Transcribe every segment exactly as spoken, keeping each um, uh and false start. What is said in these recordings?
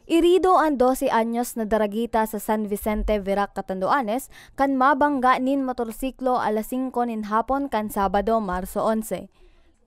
Irido an dose anyos na daragita sa San Vicente, Virac, Catanduanes, kan mabangga nin motorsiklo alas singko nin hapon kan Sabado, Marso onse.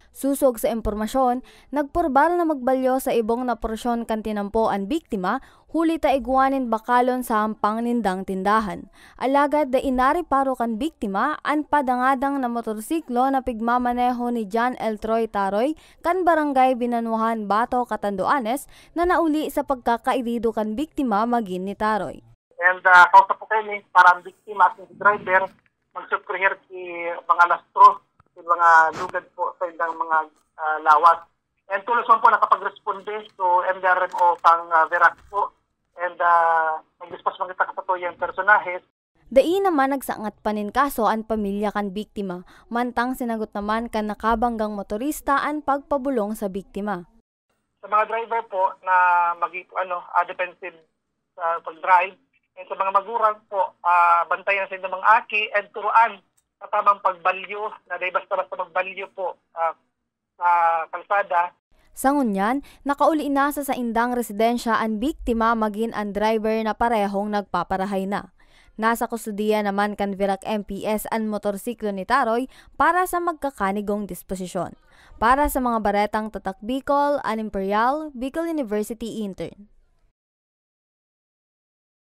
Sosog sa impormasyon, nagpurbal na magbalyo sa ibong na porsyon kan tinampo an biktima, huli ta igwa nin bakalon sa hampang nindang tindahan. Alagad dai nareparo kan biktima an padangadang na motorsiklo na pigmamaneho ni John L. Troy Taroy kan Barangay Binanuhan, Bato, Catanduanes, na nauli sa pagkakairido kan biktima magin ni Taroy. And ah, kausap po kayo ni para ang biktima at yung driver magsuprehir ki mga lastro, yung mga lugad po sa ilang mga ah, lawas. And tulos man po nakapagresponde so M D R M O pang ah, Verac po. And ah, nag-dispatch man kita sa tuyang personahe. Dai naman nagsangat pa nin kaso an pamilya kan biktima, mantang sinagot naman kan nakabanggang motorista an pagpabolong sa biktima. Sa mga driver po na mag ano, ah, defensive sa pag-drive, and sa mga magurang po, ah, bantayan sa inyong mga aki and turuan sa tamang pagbalyo na dahil basta-basta magbalyo po ah, sa kalsada. Sa ngunyan, nakauli na sa saindang residensya an biktima magin an driver na parehong nagpaparahay na. Nasa kustodiya naman kan Virac M P S an motorsiklo ni Taroy para sa magkakanigong disposisyon. Para sa mga baretang Tatak Bicol, an Imperial, Bicol University Intern.